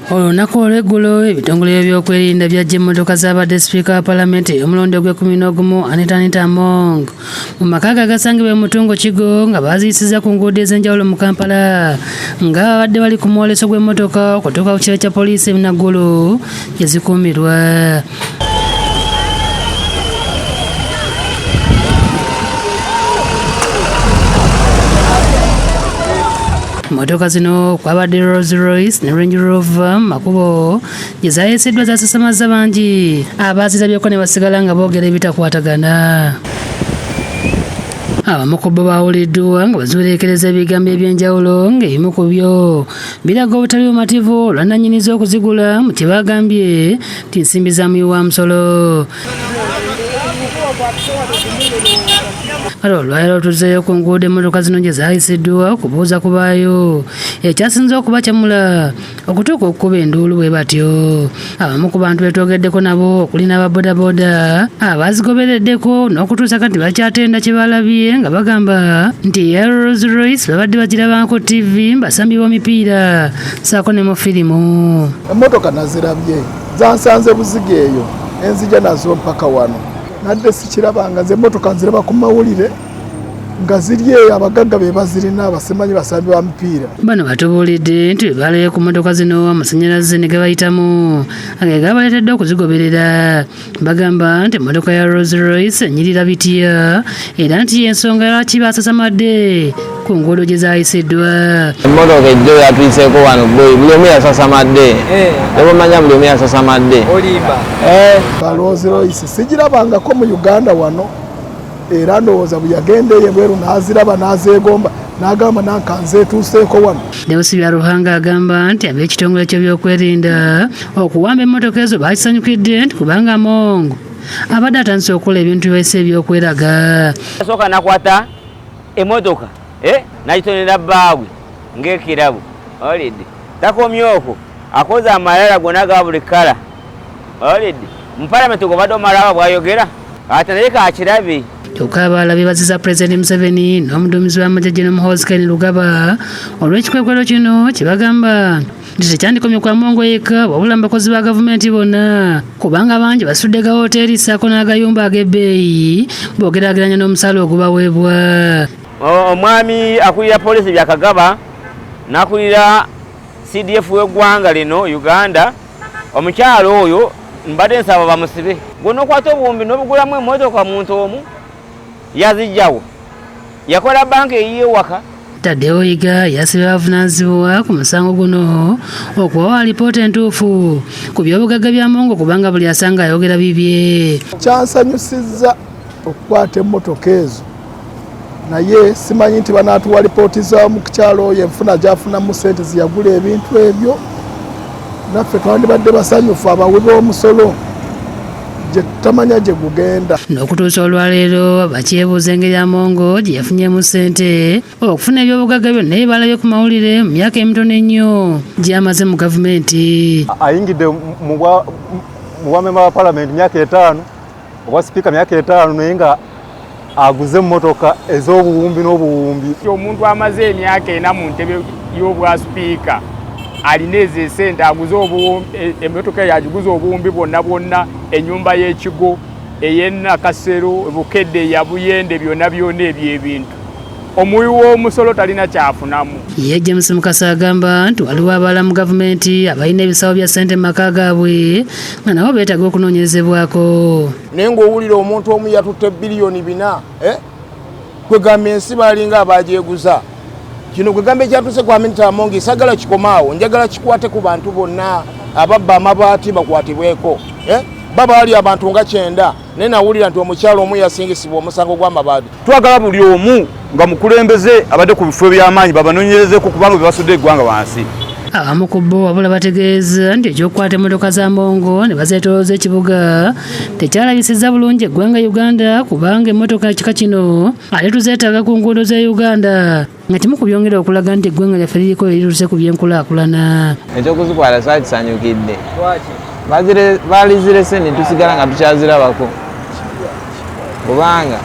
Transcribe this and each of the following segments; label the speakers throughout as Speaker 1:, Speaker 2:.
Speaker 1: Olunaku olw'eggulo ebitongole by'ebyokwerinda byajja emmotoka z'abadde sipiika wa palamenti ey'omulundi ogw'ekkumi n'ogumu Anita Anita Among mu maka ge agasangibwa e Mutungo Kigo nga baaziyisizza ku nguudo ez'enjawulo mu Kampala nga babadde bali ku mwoleso gw'emmotoka okutuuka ku kitebe kya poliisi e Naggulu gye zikuumirwa. Mmotoka zino kwabadde Rolls Royce ne Range Rover mu makubo gye zaayisiddwa zasasamazza bangi abaazirabyeko ne basigala nga boogera ebitakwatagana. Abamu ku bo baawuliddwa nga baziwereekereza ebigambo eby'enjawulo ng'ebimu ku byo biraga obutali bumativu olwa nnannyinizo okuzigula mu kye baagambye nti nsimbi za muwi wa musolo. Kale olwaleero tuzzeeyo ku nguudo emmotoka zino gye zaayisiddwa okubuuza ku baayo ekyasinze okubakyamula okutuuka okukuba enduulu bwe batyo. Abamu ku bantu be twogeddeko nabo okuli n'aba bodaboda abazigobereddeko n'okutuusa kati bakyatenda kye balabye nga bagamba nti eya Rolls Royce babadde bagirabanga ku ttivi basambi b'omipiira ssaako ne mu firimu.
Speaker 2: Emmotoka nazirabye zansanze buziga eyo nenzija nazo mpaka wano nadde sikirabanga nze emmotoka nziraba ku mawulire nga ziri eyo abagagga be bazirina abasimanyi basambi ba mipiira.
Speaker 1: Bano batubuulidde nti bwe baalabye ku mmotoka zino amasannyalaze ne gabayitamu ge gaabaleetedde okuzigoberera. Bagamba nti emmotoka ya Rolls Royce enyirira bitya era nti y'ensonga lwaki baasasamadde ku nguudo gye zaayisiddwa.
Speaker 3: Emmotoka ejjo yatuyiseeko wano boyi buli omu yasasamadde tebamanya buli omu yasasamadde.
Speaker 2: Ba Rolls Royce sigirabangako mu Uganda wano era ndowooza bwe yagenda eyo ebweru n'aziraba n'azeegomba n'agamba nanka nzeetuuseeko wano.
Speaker 1: Deus Byaruhanga agamba nti ab'ekitongole ky'ebyokwerinda okuwamba emmotoka ezo baakisanyukidde nti kubanga Among abadde atandise okukola ebintu by'ese ebyokweraga.
Speaker 4: Asooka nakwata emmotoka n'agitonera bbaawe ng'ekirabo owulidde takomye okwo akoze amalala gonna ga buli kkala owulidde mu palamenti gw'obadde omalaba bw'ayogera ate naye kakirabe.
Speaker 1: Kyokka abalala beebaziza Pulezidenti Museveni n'omuduumizi w'amagye General Muhoozi Kainerugaba olw'ekikwekweto kino kye bagamba nti tekyandikomye ku Among yekka wabula mu bakozi ba gavumenti bonna kubanga bangi basudde ga wooteeri ssaako n'agayumba ag'ebbeeyi bw'ogeraageranya n'omusaala ogubaweebwa.
Speaker 4: Omwami akulira poliisi Byakagaba n'akulira CDF w'eggwanga lino Uganda, omukyalo oyo mbadde nsaba bamusibe. Gw'onookwata obuwumbi n'obugulamu emmotoka muntu omu yazijjawo yakola banka eyiye waka.
Speaker 1: Tadeo Yiga yasabye abavunaanyizibwa ku musango guno okubawa alipoota entuufu ku by'obugagga bya Among kubanga buli asanga ayogera bibye.
Speaker 2: Kyansanyusizza okukwata emmotoka ezo naye simanyi nti banaatuwa lipooti za mukyalo oyo enfuna gy'afunamu ssente ziyagula ebintu ebyo. Naffe twandibadde basanyufu abawi b'omusolo gye tutamanya gye gugenda.
Speaker 1: N'okutuusa olwaleero bakyebuuza engeri Among gye yafunyemu ssente okufuna ebyobugagga byonna bye balabye ku mawulire mu myaka emitono ennyo gy'amaze mu gavumenti.
Speaker 5: Ayingidde mu bwamemba wa palamenti myaka 5, obwa sipiika myaka 5 naye nga aguze emmotoka ez'obuwumbi n'obuwumbi.
Speaker 6: Omuntu amaze emyaka 4 mu ntebe y'obwa sipiika alina ezo esente aguze emmotoka yagiguze obuwumbi bwonna bwonna, ennyumba y'ekigo ey'e Nakasero, Bukedde ya Buyende, byonna byonna ebyo ebintu omuwi w'omusolo talina kyafunamu.
Speaker 1: Ye James Mukasa agamba nti waliwo abalala mu gavumenti abalina ebisawo bya ssente mu maka gaabwe nga nabo beetaaga okunoonyerezebwako.
Speaker 7: Naye ng'owulira omuntu omu yatutte biliyoni 4, kwegamba ensi balinga abagyeguza. Kino kwegamba ekyatuuse ku Anita Among sagala kikomaawo, njagala kikwate ku bantu bonna ababba amabaati bakwatibweko. Baba ali abantu nga 90 naye nawulira nti omukyalo omu yasingisibwa omusango gw'amabaati.
Speaker 8: Twagala buli omu nga mukulembeze abadde ku bifo eby'amaanyi babanoonyerezeko kubanga bye basudde eggwanga wansi.
Speaker 1: Abamu ku bo wabula bategeeza nti ekyokukwata emmotoka za Among ne bazeetolooza ekibuga tekyalabisizza bulungi eggwanga Uganda kubanga emmotoka kika kino ate tuzeetaaga ku nguudo za Uganda nga kimu ku byongera okulaga nti eggwanga lyaffe liriko erituuse ku by'enkulaakulana.
Speaker 3: Ekyokuzikwata saakisanyukidde. Baalizirese ne tusigala nga tukyazirabako kubanga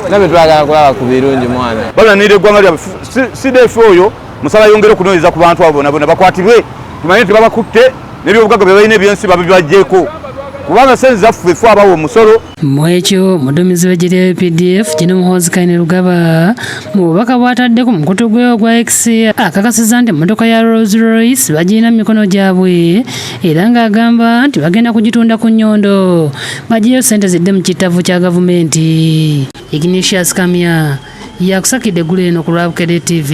Speaker 3: nabwe twagala kulaba ku birungi mwana.
Speaker 8: Balwanirira eggwanga lyabwe. CDF oyo musaba yongere okunoonyereza ku bantu abo bonna bonna bakwatibwe. Tumanye nti babakutte n'ebyobugagga bye balina ebyensi babibaggyeko, kubanga sente zaffe ffe abawa omusolo.
Speaker 1: Mu ekyo, omuduumizi w'eggye lya UPDF Gen Muhoozi Kainerugaba mu bubaka bw'atadde ku mukutu gwe ogwa X akakasizza nti emmotoka ya Rolls Royce bagirina mu mikono gyabwe, era ng'agamba nti bagenda kugitunda ku nnyondo baggyeyo ssente zidde mu kittavu kya gavumenti. Ignatius Kamya yakusakidde eggulo eno ku lwa Bukedde TV.